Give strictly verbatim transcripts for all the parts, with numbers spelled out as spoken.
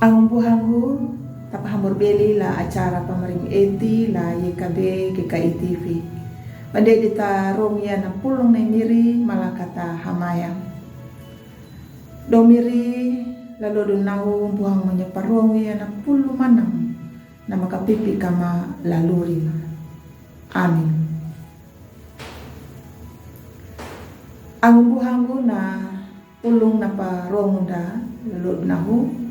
Ang buhanggu, tapahambur beli la acara pamaring eti la Y K B G K I T V. Pande dita rong ia na pulung na miri malakata hamaya. Do miri lalo do nahu buhang manya parong ia na pulu manang na makapipi kama laluri ma. Amin. Ang buhanggu na pulung na parong da lalo nahu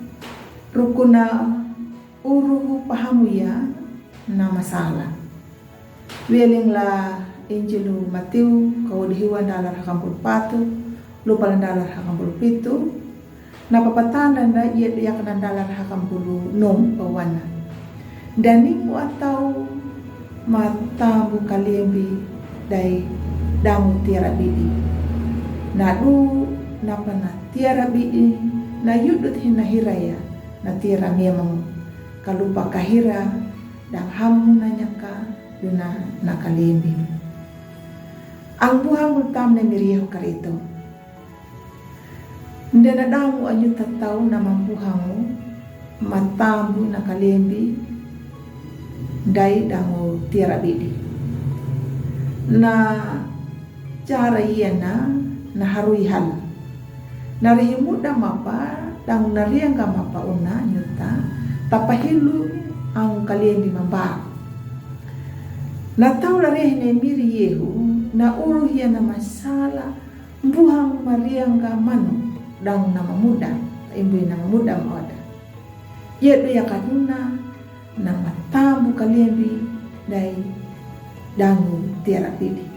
rukuna uruhu pahamu ia na masala. Weling la Injilu Matiu kau dihiwan dalar hakambul patu, lupalan dalar hakambul pitu, na papatanda na ia diak na dalar hakambul nom pawana. Daningu atau matambu kalimbi dai damu tiara bidi. Na du napa na tiara bidi na yudut hina hiraya na tiara memang kalupa kahira dang hamu na nyaka duna na kalimbi. Ang buhanggu tam na miriho karito. Nde na damu anyuta tau na mambuhangu matambu na kalimbi dai damu tiara bidi. Na cara ia na na harui hala. Na rihi muda mapa dang na riangga mapa una nyuta tapahilu ang kalimbi mamba. Na tau la rihi ne miri yehu na uruh ia na masala buhang mariangga manu dang na mamuda, imbui na mamuda maoda. Ia doya kaduna na matambu kalimbi dai dangu tiara pidi.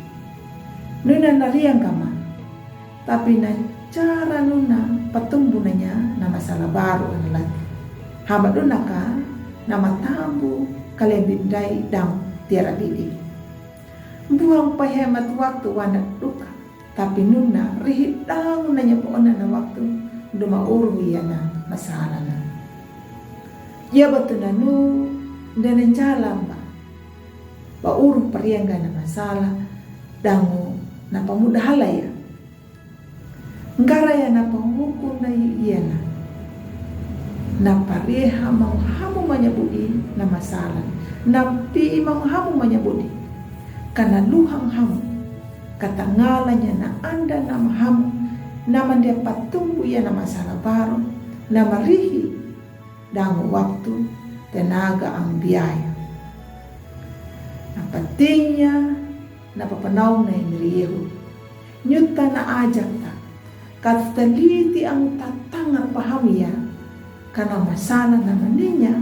Nuna na riangga ma, tapi na cara nuna patumbu nanya na masala baru analat. Hama duna ka na matambu kalimbi dai dangu tiara pidi. Buang pahemat waktu wana duka, tapi nuna rihi dangu nanya paona na waktu duma uruh ia na masala na. Ia batu na nu dana jalan ba ba uruh pariangga na masala dangu na pamuda hala ia. Ngara ia na pahuku na ia na na pareha mau hamu manya budi na masala na pi mau hamu manya budi. Kana luhang hamu kata ngalanya na anda na mahamu na mandia patumbu ia na masala baru na marihi dangu waktu tenaga ang biaya. Na patinya na papanau na imiri yehu. Nyuta na ajak ta kata taliti ang tatanga pahamu ia kana masala na maninya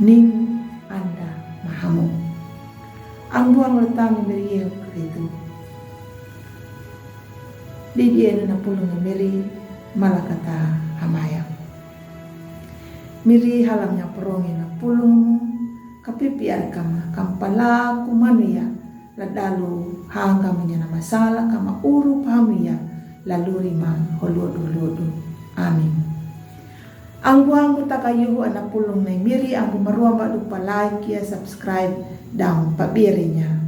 ning anda mahamu. Ang buang letang imiri yehu keritu. Didi ena na pulung imiri malakata hamaya. Miri halam nya perong ena pulung mu kapipi arkama kampala kumanu ia. Ladalu hangga manya na masala kama uruh pahamu ia laluri ma holodu holodu. Amin. Anggu anggu taka yuhu ana pulung na imiri anggu maruamba lupa like ia subscribe dang pabirinya.